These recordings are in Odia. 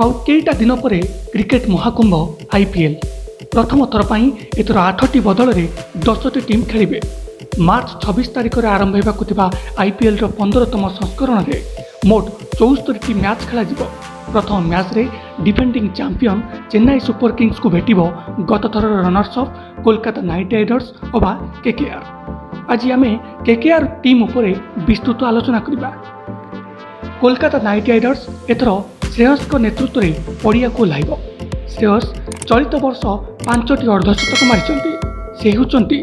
ଆଉ କେଇଟା ଦିନ ପରେ କ୍ରିକେଟ ମହାକୁମ୍ଭ ଆଇପିଏଲ୍। ପ୍ରଥମ ଥର ପାଇଁ ଏଥର ଆଠଟି ବଦଳରେ 10ଟି ଟିମ୍ ଖେଳିବେ। ମାର୍ଚ୍ଚ 26 ତାରିଖରେ ଆରମ୍ଭ ହେବାକୁ ଥିବା ଆଇପିଏଲ୍ର 15ତମ ସଂସ୍କରଣରେ ମୋଟ 74ଟି ମ୍ୟାଚ୍ ଖେଳାଯିବ। ପ୍ରଥମ ମ୍ୟାଚ୍ରେ ଡିଫେଣ୍ଡିଂ ଚାମ୍ପିଅନ୍ ଚେନ୍ନାଇ ସୁପର କିଙ୍ଗସକୁ ଭେଟିବ ଗତଥରର runners up Kolkata Knight Riders ଅବା କେକେଆର୍। ଆଜି ଆମେ କେକେଆର୍ ଟିମ୍ ଉପରେ ବିସ୍ତୃତ ଆଲୋଚନା କରିବା। କୋଲକାତା ନାଇଟ୍ ରାଇଡର୍ସ ଏଥର ଶ୍ରେୟସଙ୍କ ନେତୃତ୍ୱରେ ପଡ଼ିଆକୁ ଓହ୍ଲାଇବ। ଶ୍ରେୟସ ଚଳିତ ବର୍ଷ ପାଞ୍ଚଟି ଅର୍ଦ୍ଧଶତକ ମାରିଛନ୍ତି। ସେ ହେଉଛନ୍ତି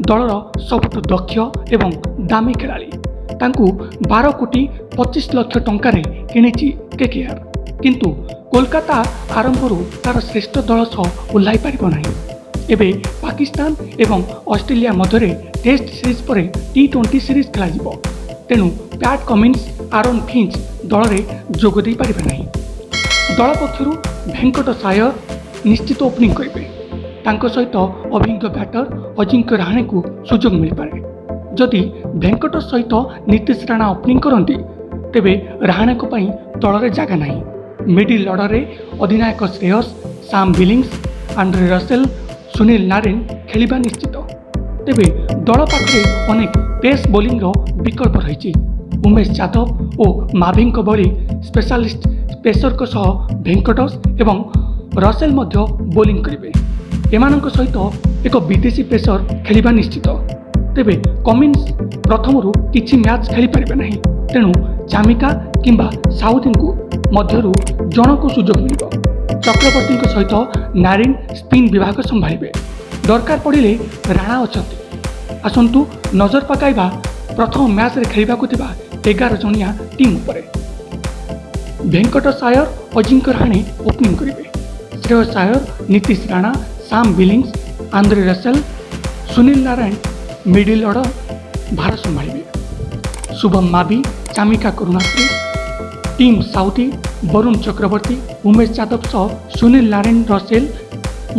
ଦଳର ସବୁଠୁ ଦକ୍ଷ ଏବଂ ଦାମୀ ଖେଳାଳି। ତାଙ୍କୁ 12 କୋଟି 25 ଲକ୍ଷ ଟଙ୍କାରେ କିଣିଛି କେକେଆର୍। କିନ୍ତୁ କୋଲକାତା ଆରମ୍ଭରୁ ତା'ର ଶ୍ରେଷ୍ଠ ଦଳ ସହ ଓହ୍ଲାଇ ପାରିବ ନାହିଁ। ଏବେ ପାକିସ୍ତାନ ଏବଂ ଅଷ୍ଟ୍ରେଲିଆ ମଧ୍ୟରେ ଟେଷ୍ଟ ସିରିଜ୍ ପରେ ଟି-20 ସିରିଜ୍ ଖେଳାଯିବ। ତେଣୁ ପ୍ୟାଟ୍ କମିନ୍ସ, ଆରୋନ୍ ଫିଞ୍ଚ ଦଳରେ ଯୋଗ ଦେଇପାରିବେ ନାହିଁ। ଦଳ ପକ୍ଷରୁ ଭେଙ୍କଟେଶ ଆୟର ନିଶ୍ଚିତ ଓପନିଂ କରିବେ। ତାଙ୍କ ସହିତ ଅଭିଜ୍ଞ ବ୍ୟାଟର ଅଜିଙ୍କ୍ୟ ରାହାଣେଙ୍କୁ ସୁଯୋଗ ମିଳିପାରେ। ଯଦି ଭେଙ୍କଟେଶ ସହିତ ନୀତିଶ ରାଣା ଓପନିଂ କରନ୍ତି, ତେବେ ରାହାଣେଙ୍କ ପାଇଁ ଦଳରେ ଜାଗା ନାହିଁ। ମିଡିଲ୍ ଅର୍ଡରରେ ଅଧିନାୟକ Shreyas, Sam Billings, Andre Russell, Sunil Narine ଖେଳିବା ନିଶ୍ଚିତ। ତେବେ ଦଳ ପାଖରେ ଅନେକ ପେସ୍ ବୋଲିଂର ବିକଳ୍ପ ରହିଛି। ଉମେଶ ଯାଦବ ଓ ମାଭିଙ୍କ ଭଳି ସ୍ପେଶାଲିଷ୍ଟ ପେସରଙ୍କ ସହ ଭେଙ୍କଟେଶ ଏବଂ ରସେଲ ମଧ୍ୟ ବୋଲିଂ କରିବେ। ଏମାନଙ୍କ ସହିତ ଏକ ବିଦେଶୀ ପେସର ଖେଳିବା ନିଶ୍ଚିତ। ତେବେ କମିନ୍ସ ପ୍ରଥମରୁ କିଛି ମ୍ୟାଚ୍ ଖେଳିପାରିବେ ନାହିଁ। ତେଣୁ ଚାମିକା କିମ୍ବା ସାଉଦିଙ୍କୁ ମଧ୍ୟରୁ ଜଣକୁ ସୁଯୋଗ ମିଳିବ। ଚକ୍ରବର୍ତ୍ତୀଙ୍କ ସହିତ ନାରିନ୍ ସ୍ପିନ୍ ବିଭାଗ ସମ୍ଭାଳିବେ। ଦରକାର ପଡ଼ିଲେ ରାଣା ଅଛନ୍ତି। ଆସନ୍ତୁ ନଜର ପକାଇବା ପ୍ରଥମ ମ୍ୟାଚ୍ରେ ଖେଳିବାକୁ ଥିବା 11 ଜଣିଆ ଟିମ୍ ଉପରେ। ଭେଙ୍କଟେଶ ଆୟର, ଅଜିଙ୍କ୍ୟ ରାହାଣେ ଓପନିଂ କରିବେ। Shreyas Iyer, Nitish Rana, Sam Billings, Andre Russell, Sunil Narayan middle order ଭାର ସମ୍ଭାଳିବେ। ଶୁଭମ ମାବି, ଚାମିକା କରୁଣାରତ୍ନେ, ଟିମ୍ ସାଉଥି, ବରୁଣ ଚକ୍ରବର୍ତ୍ତୀ, ଉମେଶ ଯାଦବ ସହ ସୁନୀଲ ନାରାୟଣ, ରସେଲ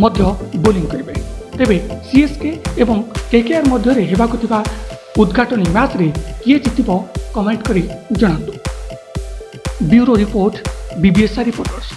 ମଧ୍ୟ ବୋଲିଂ କରିବେ। ତେବେ ସିଏସ୍କେ ଏବଂ କେକେଆର୍ ମଧ୍ୟରେ ହେବାକୁ ଥିବା ଉଦ୍ଘାଟନୀ ମ୍ୟାଚ୍ରେ କିଏ ଜିତିବ, କମେଣ୍ଟ କରି ଜଣାନ୍ତୁ। Bureau report, BBSR reporters.